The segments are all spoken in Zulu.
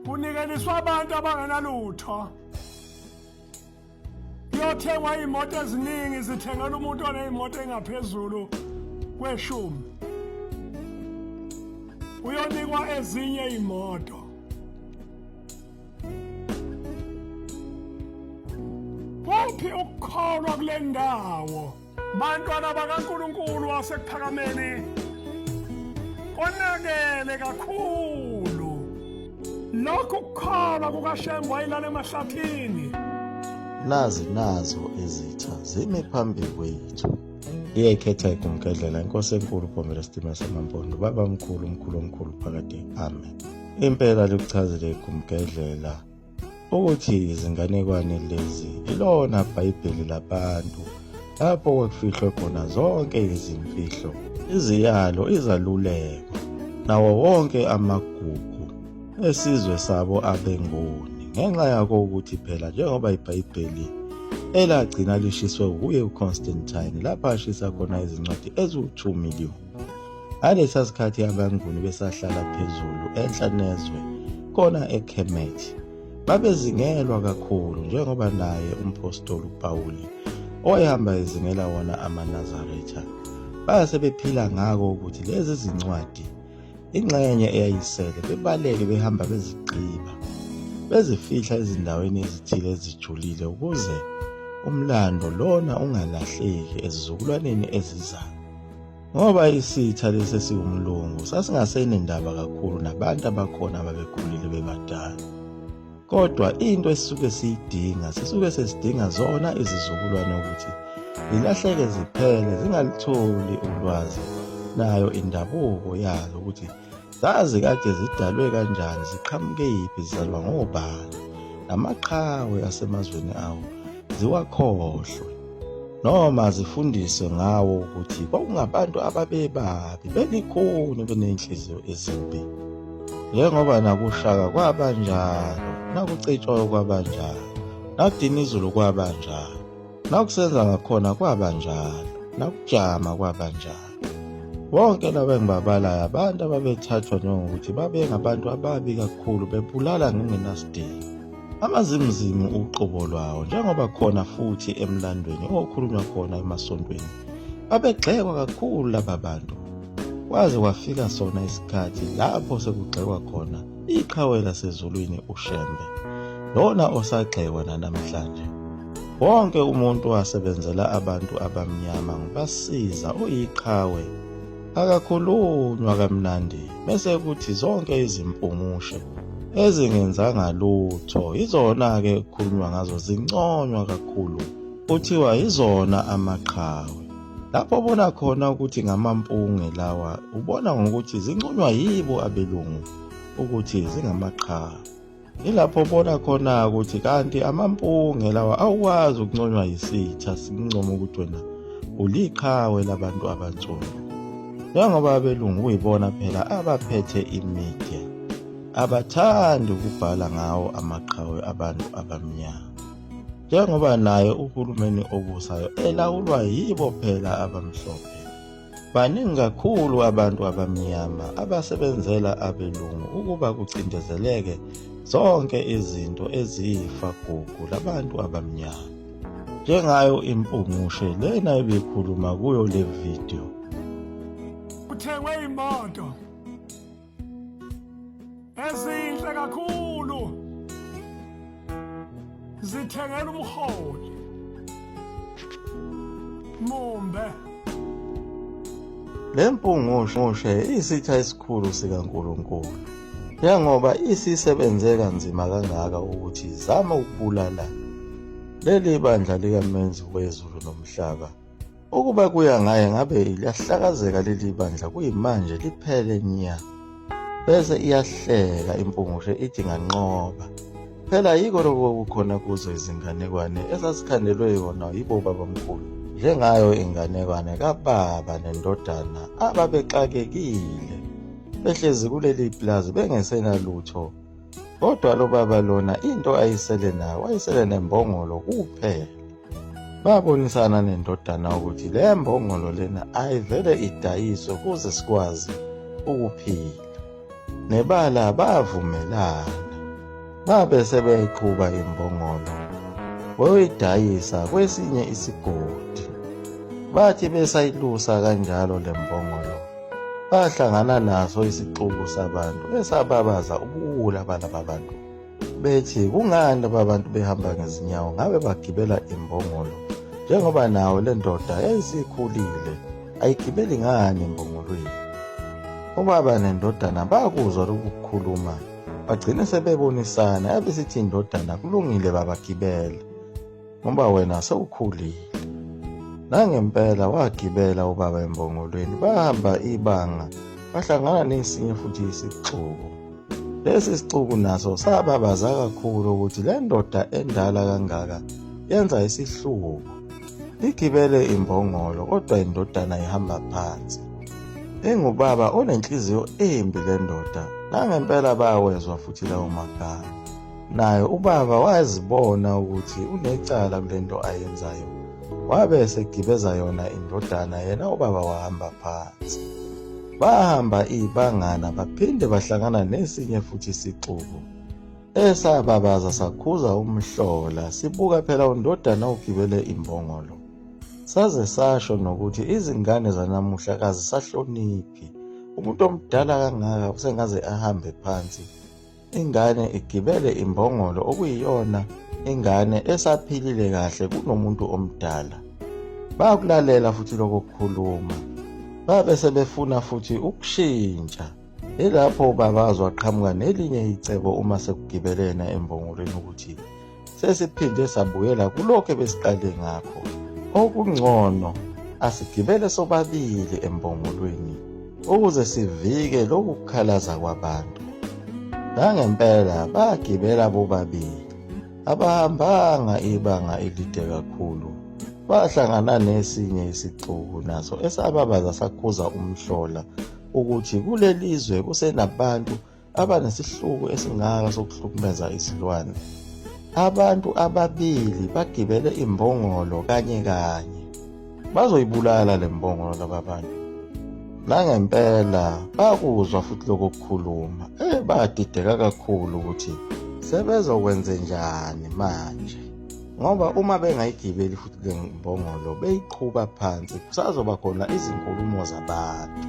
Kunikeliswa abantu abangenalutho. Kuyothengwa iy'moto eziningi zithengela umuntu oney'moto engaphezulu kweshumi. Uyonikwa ezinye iy'moto. Kuphi ukukholwa kule ndawo? Bantwana bakaNkulunkulu wasekuphakameni konakele kakhulu. Lokhu kukholwa kukaShembe wayilala emahlathini. Nazi nazo izitha zimi phambi kwethu. Iyayikhetha igumgedlela inkosi enkulu Bhomela Sitima samaMpondo baba mkhulu mkhulu omkhulu phakade amen. Impela likuchazile igumgedlela ukuthi izinganekwane lezi ilona Bhayibheli labantu lapho kwakufihlwe khona zonke izimfihlo, iziyalo, izaluleko nawo wonke amagugu esizwe sabo abeNguni ngenxa yako ukuthi phela njengoba iBhayibheli elagcina lishiswe wuye uConstantine lapho ashisa khona izincwadi eziwu-2 million. Ngalesa sikhathi abaNguni besahlala phezulu enhla nezwe kona eKhemethi. Babezingelwa kakhulu njengoba naye umphostoli uPawuli owayehamba ezingela wona amaNazaretha. Base bephila ngako ukuthi lezi zincwadi ingxenye eyayisele bebaleke behamba bezigqiba bezifihla ezindaweni ezithile ezijulile ukuze umlando lona ungalahleki ezizukulwaneni ezizayo. Ngoba isitha lesi esiwumlungu sasingasenendaba kakhulu nabantu abakhona ababekhulile bebadala. Kodwa into esisuke siyidinga, sisuke sesidinga zona izizukulwane ukuthi zilahleke ziphele zingalitholi ulwazi nayo indabuko yazo ukuthi zazi kade zidalwe kanjani, ziqhamuke yiphi, zizalwa ngobani, namaqhawe asemazweni awo ziwakhohlwe noma zifundiswe ngawo ukuthi kwakungabantu ababebabi belikhuni beney'nhliziyo ezimbi njengoba nakushaka kwaba njalo nakucitshwayo kwaba njalo nakudinizulu kwaba njalo nakusenza ngakhona kwaba njalo nakujama kwaba njalo bonke laba engibabalayo abantu ababethathwa njengokuthi babengabantu ababi kakhulu bebulala ngengenasidingo Amazimzimu uqobo lwawo njengoba khona futhi emlandweni okhulunywa khona emasontweni babegxekwa kakhulu laba bantu kwaze kwafika sona isikhathi lapho sekugxekwa khona iqhawe lasezulwini uShembe lona osagxekwa nanamhlanje wonke umuntu wasebenzela abantu abamnyama ngibasiza uyiqhawe akakhulunywa kamnandi bese kuthi zonke izimpungushe ezingenzanga lutho yizona-ke kukhulunywa ngazo zinconywa kakhulu kuthiwa yizona amaqhawe lapho ubona khona ukuthi ngamampunge lawa ubona ngokuthi zinconywa yibo abelungu ukuthi zingamaqhawe Yilapho ubona khona ukuthi kanti amampunge lawa awukwazi ukunconywa yisitha sincoma ukuthi wena uliqhawe labantu abansundu. Njengoba abelungu kuyibona phela abaphethe imedia abathandi ukubhala ngawo amaqhawe abantu abamnyama. Njengoba naye uhulumeni obusayo elawulwa yibo phela abamhlophe. Baningi kakhulu abantu abamnyama abasebenzela abelungu ukuba kucindezeleke zonke izinto eziyifa gugu labantu abamnyama. Njengayo impungushe lena ebikhuluma kuyo le video. Kuthengwe imoto ezinhle kakhulu zithengela umholi mumbe. Le mpungushe isitha esikhulu sikaNkulunkulu njengoba isisebenze kanzima kangaka ukuthi izame ukubulala leli bandla likaMenzi wezulu nomhlaba. Ukuba kuya ngaye ngabe liyahlakazeka leli bandla kuyimanje liphele nya. Bese iyahleka impungushe ithi nganqoba. Phela yiko lokho okukhona kuzo izinganekwane ezasikhandelwe yona yibo babamkhulu. Njengayo inganekwane kababa nendodana ababexakekile behlezi kuleli pulazi bengesenalutho. Kodwa lo baba lona into ayisele nayo wayesele nembongolo kuphela. Babonisana nendodana ukuthi le mbongolo lena ayivele idayiswe kuze sikwazi ukuphila. Nebala bavumelana. Babe sebeyiqhuba imbongolo bayoyidayisa kwesinye isigodi. Bathi besayilusa kanjalo le mbongolo bahlangana naso isixuku sabantu esababaza ubuwula balaba bantu bethi kungani laba bantu behamba ngezinyawo ngabe bagibela imbongolo njengoba nawo le ndoda yayisikhulile ayigibeli ngani embongolweni. Ubaba nendodana bakuzwa lokhu kukhuluma bagcine sebebonisana yabe sithi indodana kulungile baba gibela ngoba wena sewukhulile. Nangempela wagibela ubaba embongolweni bahamba ibanga bahlangana nesinye futhi isixuku. Lesi sixuku naso sababaza kakhulu ukuthi le ndoda endala kangaka yenza isihluku. Igibele imbongolo kodwa indodana ihamba phansi. Ingubaba onenhliziyo embi le ndoda. Nangempela bawezwa futhi lawo magama. Naye ubaba wazibona ukuthi unecala kule nto ayenzayo. Wabe esegibeza yona indodana yena ubaba wahamba phansi. Bahamba ibangana baphinde bahlangana nesinye futhi isixuku. Esababaza sakhuza umhlola sibuka phela undodana ugibele imbongolo. Saze sasho nokuthi izingane zanamuhla kazisahloniphi. Umuntu omdala kangaka usengaze ahambe phansi. Ingane igibele imbongolo okuyiyona ingane esaphilile kahle kunomuntu omdala. Bakulalela futhi lokho kukhuluma. Babe sebefuna futhi ukushintsha. Yilapho ubaba waqhamuka nelinye icebo uma sekugibele yena embongolweni ukuthi sesiphinde sabuyela kulokhu ebesiqale ngakho. Okungcono asigibele sobabili embongolweni ukuze sivike lokhu kukhalaza kwabantu. Nangempela bagibela bobabili. Abahambanga ibanga elide kakhulu. Bahlangana nesinye isixuku naso esababaza sakhuza umhlola ukuthi kuleli zwe kusenabantu abanesihluku esingaka sokuhlukumeza isilwane. Abantu ababili bagibele imbongolo kanye kanye. Bazoyibulala le mbongolo laba bantu. Nangempela bakuzwa futhi lokho kukhuluma. Eh badideka kakhulu ukuthi sebezokwenzenjani manje. Ngoba uma bengayigibeli futhi le mbongolo beyiqhuba phansi kusazoba khona izinkulumo zabantu.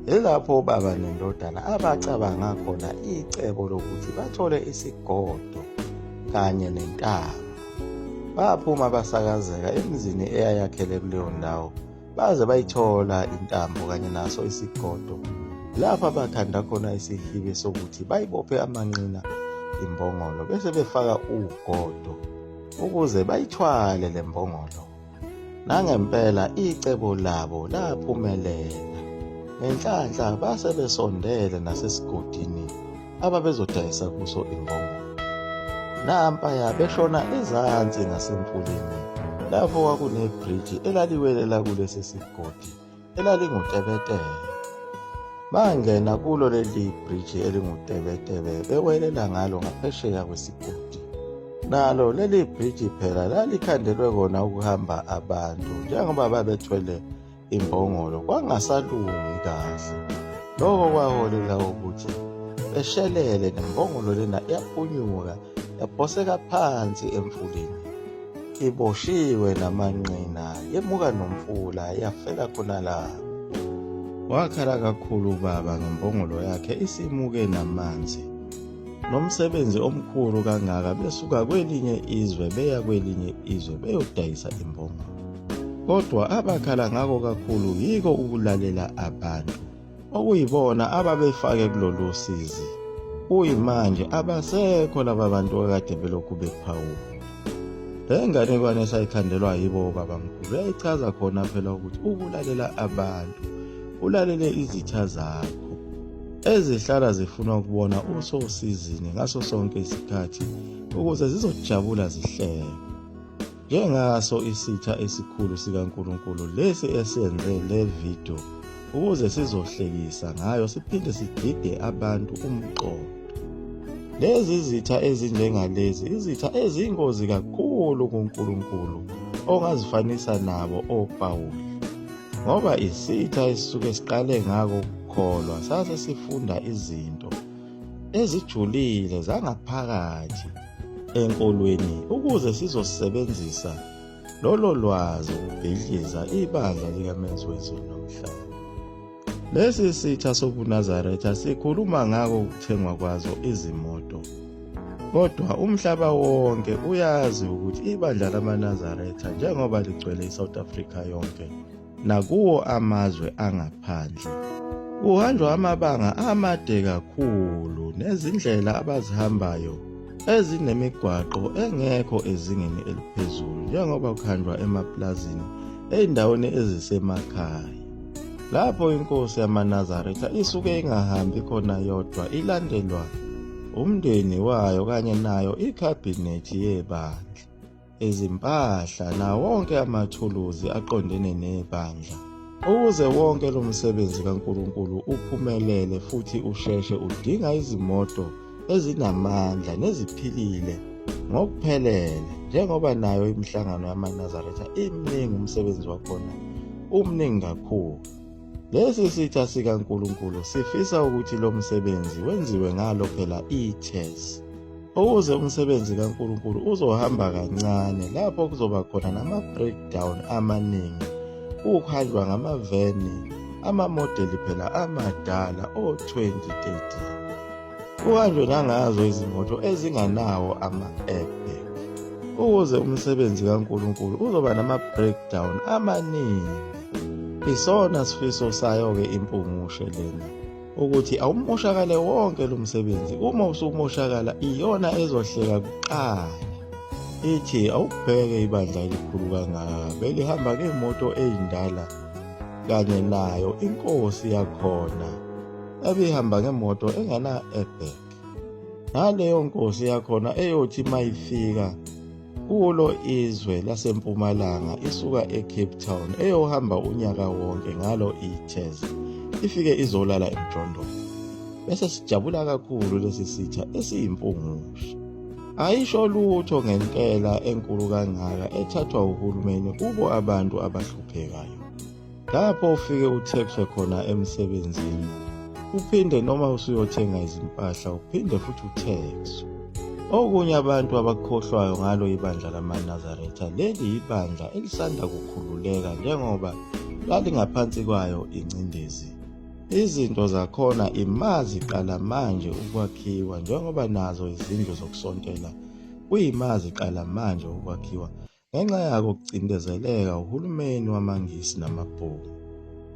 Yilapho ubaba nendodana abacabanga khona icebo lokuthi bathole isigodo kanye nentambo. Baphuma basakazeka emizini eyayakhele kuleyo ndawo baze bayithola intambo kanye naso isigodo lapha bakhanda khona isihibe sokuthi bayibophe amanqina imbongolo bese befaka ugodo ukuze bayithwale le mbongolo. Nangempela icebo labo laphumelela. Ngenhlanhla base besondele nasesigodini ababezodayisa kuso imbongolo. Nampaya beshona ezansi ngasemfuleni lapho kwakunebhriji elaliwelela kulesi sigodi elalingutebetebe. Bangena kulo leli bhriji elingutebetebe bewelela ngalo ngaphesheya kwesigodi. Nalo leli bhriji phela lalikhandelwe kona ukuhamba abantu njengoba babethwele imbongolo kwangasalungi kahle. Lokho kwaholela ukuthi beshelele nembongolo lena yaphunyuka yaphoseka phansi emfuleni iboshiwe namanqina yemuka nomfula yafela khona lapho. Wakhala kakhulu ubaba ngembongolo yakhe isimuke namanzi. Nomsebenzi omkhulu kangaka besuka kwelinye izwe beya kwelinye izwe beyodayisa imbongolo. Kodwa abakhala ngako kakhulu yiko ukulalela abantu okuyibona ababefake kulolu sizi. Kuyimanje abasekho laba bantu akade belokhu bephawula. Le nganekwane esayikhandelwa yibo obabamkhulu yayichaza khona phela ukuthi ukulalela abantu ulalele izitha zakho ezihlala zifuna ukubona usosizini ngaso sonke isikhathi ukuze zizojabula zihleke. Njengaso isitha esikhulu sikaNkulunkulu lesi esenze le video ukuze sizohlekisa ngayo siphinde sidide abantu umqondo. Lezi zitha ezinjengalezi izitha eziyingozi kakhulu kuNkulunkulu ongazifanisa nabo oPawuli. Ngoba isitha esisuke siqale ngako ukukholwa sase sifunda izinto. ezijulile zangaphakathi enkolweni ukuze sizosebenzisa lolo lwazi ukubhidliza ibandla likaMenzi wezulu nomhlaba. Lesi sitha sobuNazaretha sikhuluma ngako ukuthengwa kwazo izimoto. Kodwa umhlaba wonke uyazi ukuthi ibandla lamaNazaretha njengoba ligcwele iSouth Africa yonke nakuwo amazwe angaphandle kuhanjwa amabanga amade kakhulu nezindlela abazihambayo ezinemigwaqo engekho ezingeni eliphezulu njengoba kuhanjwa emapulazini ey'ndaweni ezisemakhaya lapho inkosi yamaNazaretha isuke ingahambi khona yodwa ilandelwa umndeni wayo kanye nayo ikhabhinethi yebandla izimpahla nawo wonke amathuluzi aqondene nebandla ukuze wonke lo msebenzi kaNkulunkulu uphumelele futhi usheshe udinga izimoto ezinamandla neziphilile ngokuphelele njengoba nayo imihlangano yamaNazaretha iminingi umsebenzi wakhona umningi kakhulu. Lesi sitha sikaNkulunkulu sifisa ukuthi lo msebenzi wenziwe ngalo phela ithesi ukuze umsebenzi kaNkulunkulu uzohamba kancane lapho kuzoba khona nama-breakdown amaningi kuhanjwa ngamaveni amamodeli phela amadala o-2013 kuhanjwe nangazo izimoto ezinganawo ama-airbag ukuze umsebenzi kaNkulunkulu uzoba nama-breakdown amaningi. Isona sifiso sayo-ke impungushe lena ukuthi awumoshakale wonke lo msebenzi. Uma usumoshakala iyona ezohleka kuqala ithi awubheke ibandla elikhulu kangaka belihamba ngemoto eyindala kanye nayo inkosi yakhona ebihamba ngemoto engena-airbag naleyo nkosi yakhona eyothi mayifika kulo izwe lasempumalanga isuka eCape Town eyohamba unyaka wonke ngalo itheze ifike izolala emjondolo bese sijabula kakhulu lesi sitha esiyimpungushe ayisho lutho ngentela enkulu kangaka ethathwa uhulumeni kubo abantu abahluphekayo Lapho ufike uthexwe khona emsebenzini, uphinde noma usuyothenga izimpahla uphinde futhi uthexwe. Okunye abantu abakukhohlwayo ngalo ibandla lamaNazaretha, leli yibandla elisanda kukhululeka njengoba lalingaphansi kwayo ingcindezi. Izinto zakhona ima ziqala manje ukwakhiwa njengoba nazo izindlu zokusontela kuyima ziqala manje ukwakhiwa Ngenxa yako ukucindezeleka uhulumeni wamaNgisi namaBhunu.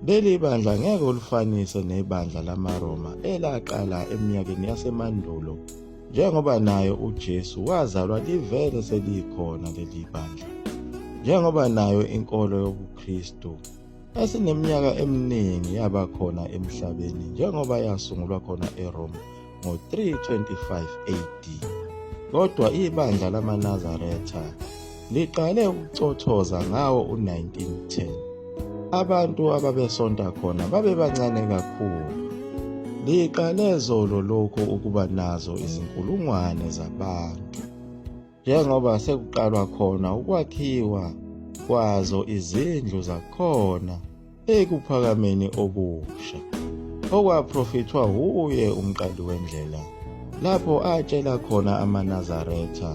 Leli bandla ngeke ulifanise nebandla lamaRoma elaqala eminyakeni yasemandulo njengoba naye uJesu wazalwa livele selikhona leli bandla. Njengoba nayo inkolo yobuKristu esineminyaka eminingi yaba khona emhlabeni njengoba yasungulwa khona eRoma ngo-325 AD. Kodwa ibandla lamaNazaretha liqale ukucothoza ngawo u-1910. Abantu ababesonta khona babebancane kakhulu. Liqale zolo lokhu ukuba nazo izinkulungwane zabantu. Njengoba sekuqalwa khona ukwakhiwa kwazo izindlu zakhona ekuphakameni okusha okwaprofithwa wuye umqali wendlela lapho atshela khona amaNazaretha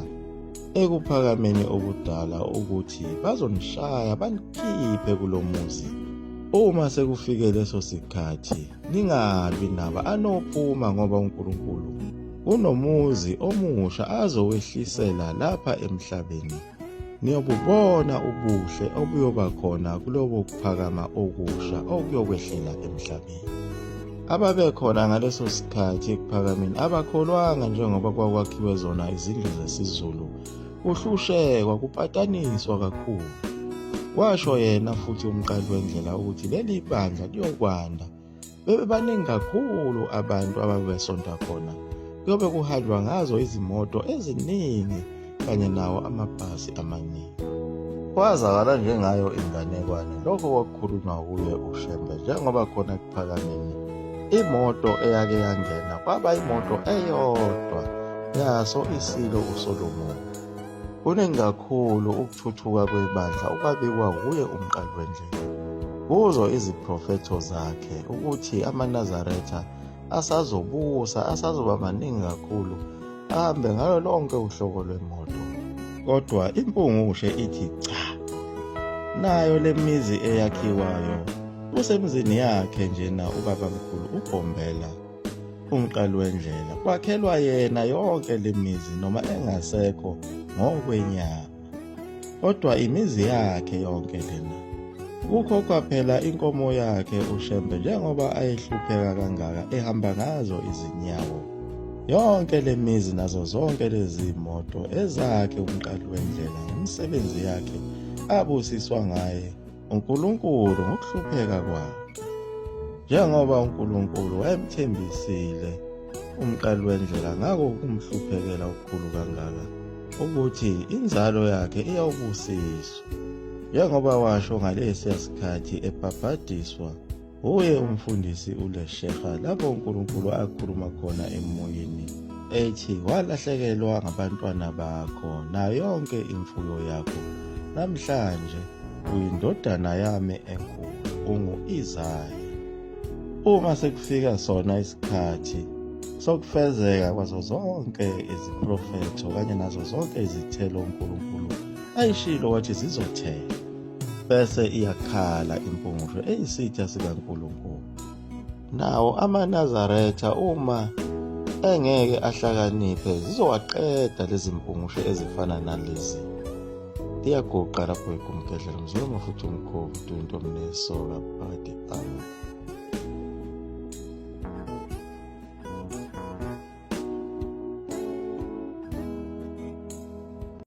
ekuphakameni okudala ukuthi bazonishaya banikhiphe kulo muzi uma sekufike leso sikhathi ningalwi naba anophuma ngoba uNkulunkulu unomuzi omusha azowehlisela lapha emhlabeni Niyobubona ubuhle obuyoba khona kulobo kuphakama okusha okuyokwehlela emhlabeni. Ababekhona ngaleso sikhathi ekuphakameni abakholwanga njengoba kwakwakhiwe zona izindlu zesiZulu, kuhlushekwa, kupataniswa kakhulu. Washo yena futhi umqali wendlela ukuthi leli bandla liyokwanda Bebebaningi kakhulu abantu ababesonta khona. Kuyobe kuhanjwa ngazo izimoto eziningi kanye nawo amabhasi amaningi. Kwazakala njengayo inganekwane lokho kwakukhulunywa kuye uShembe njengoba khona ekuphakameni imoto eyake yangena kwaba imoto eyodwa yaso isilo uSolomon. Kuningi kakhulu ukuthuthuka kwebandla okwabikwa wuye umqali wendlela. Kuzo iziprofetho zakhe ukuthi amaNazaretha asazobusa asazoba maningi kakhulu ahambe ngalo lonke uhlobo lwemoto. Kodwa impungushe ithi cha, nayo le mizi eyakhiwayo kusemzini yakhe njena ubabamkhulu uBhombela umqali wendlela kwakhelwa yena yonke le mizi noma engasekho ngokwenyama kodwa imizi yakhe yonke lena kukhokhwa phela inkomo yakhe uShembe njengoba ayehlupheka kangaka ehamba ngazo izinyawo yonke le mizi nazo zonke lezi moto ezakhe umqali wendlela ngemisebenzi yakhe abusiswa ngaye uNkulunkulu ngokuhlupheka kwakhe njengoba uNkulunkulu wayemthembisile umqali wendlela ngako ukumhluphekela okukhulu kangaka ukuthi inzalo yakhe iyawubusiswa njengoba washo ngalesiya sikhathi ebhabhadiswa Uye umfundisi uLesheha lapho uNkulunkulu akhuluma khona emoyeni ethi walahlekelwa ngabantwana bakho nayo yonke imfuyo yakho namhlanje uyindodana yami enkulu ungu-Isaya. Uma sekufika sona isikhathi sokufezeka kwazo zonke iziprofetho kanye nazo zonke izithelo uNkulunkulu ayishilo wathi zizothela bese iyakhala impungushe eyisitha sikaNkulunkulu. Nawo amaNazaretha uma engeke ahlakaniphe zizowaqeda lezi mpungushe ezifana nalezi. Liyaguqa lapho igumgedlela mzwema futhi umkhovu tunto mnesoka phakade. Amen.